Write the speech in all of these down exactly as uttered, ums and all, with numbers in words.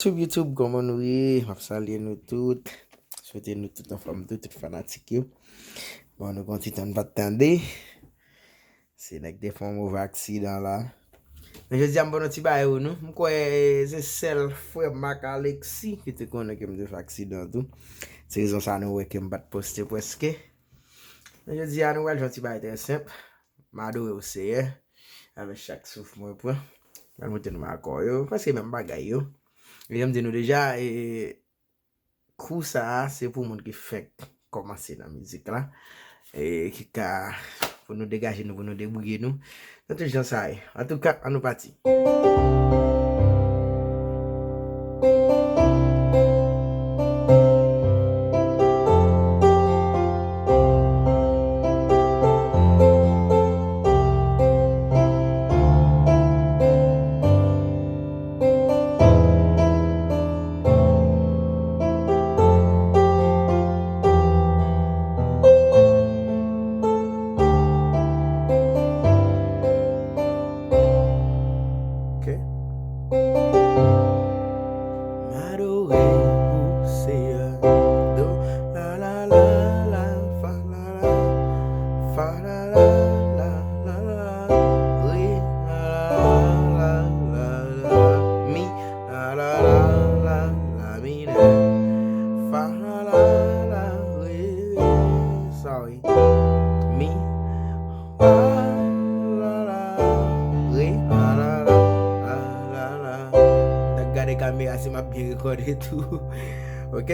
YouTube, YouTube, kòman nou ye? M ap salye nou tout. Swete nou tout anfòm tou, tout fanatik yo. Bon, nou gon ti tan n pa t tande. Se nèg te fè yon move aksidan la. Men jodi a m ban nou ti bagay ou nou. M kwè se sèl frè Marc Alexis ki te konnen ke m te fè aksidan tou. Se rezon sa nou wè ke m pa t poste prèske. Men jodi a nou pral fè yon ti bagay trè senp. M adore w Seyè. Avèk chak souf mwen pran. Mwen montre nou akò yo. Prèske menm bagay yo. E jan m di nou deja, e, kou sa a, se pou moun ki fèk kòmanse nan mizik la. E ki ka pou nou degaje nou, pou nou debouye nou. Nan tout jan sa ye. Antouka, ann nou pati. Ok. M adore ou, Seyè. Do, la, la, la, la, fa, la, la, fa, la, la, la, la, la, re, la, la, la, la, la, mi, la, la, la, la, la minè, fa, la, la, la, re, sorry, mi, fa, la, la, re, la, la, la, la, la, la. N ap gade kamera si m ap byen rekòde tou. Ok?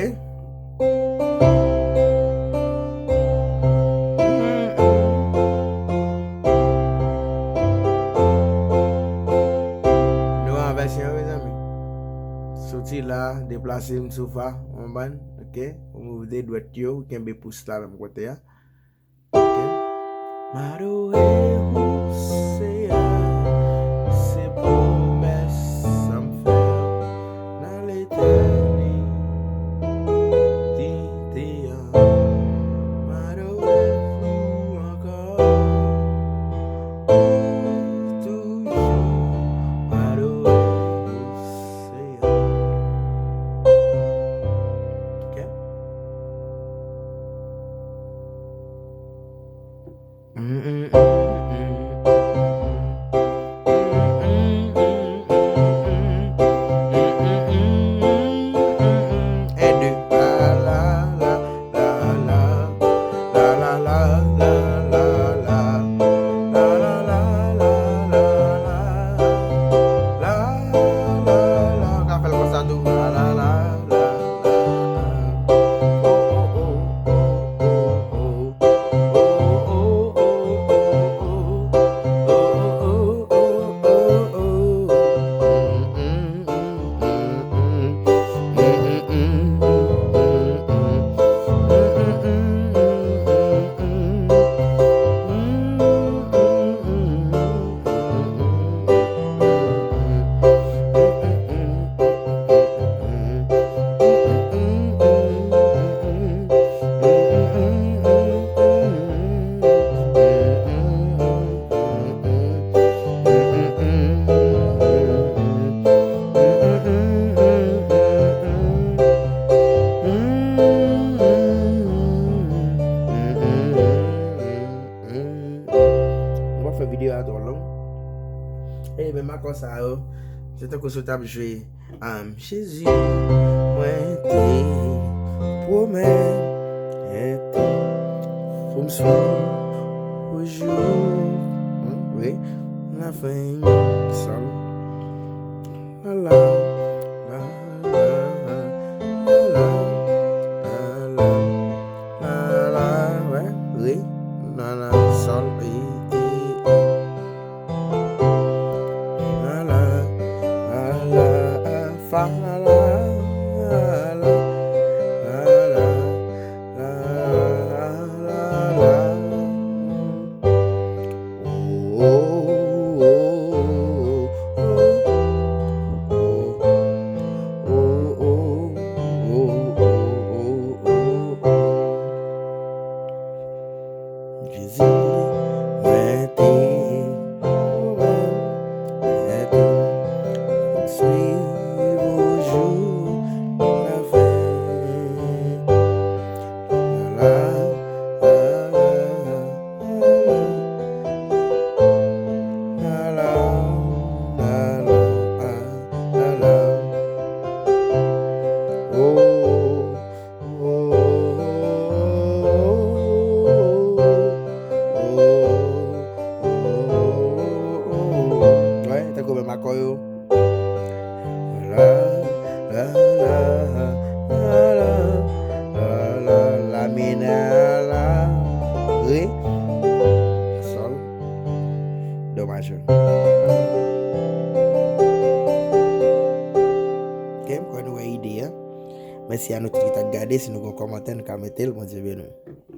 Nou an vèsyon, mezanmi. Soti la, deplase m sou fa, w konprann? Ok? Ou move de dwèt yo, ou kenbe pous la menm kote a. Ok? M adore ou, Seyè, se pwomès sa m fè nan letènite a. M adore ou ankò, ou toujou, m adore ou, Seyè. Ok? Ou ka fè l konsa tou. M p ap fè videyo a twò long. E menm akò sa yo, se tankou si w t ap jwe, um, Jezi, mwen te pwomèt ou m swiv ou jou, hmm, wi, lafen, sòl. La, la, la, la, la, la, la, la, la, la, wè, re, la, la, sòl, e, e, e. La, la, la, la, fa, la, la, la, la, la, la, la, la. Jezi, mwen te, mwen te swiv ou jou. yo. La, la, la, la, la, la, la, la, la, la, la, la, re, sòl, do majè. Ok, m kwè nou wè ide a. Mèsi a nou tout ki t ap gade. Si nou gen yon kòmantè, nou ka mete l. Bondye beni w.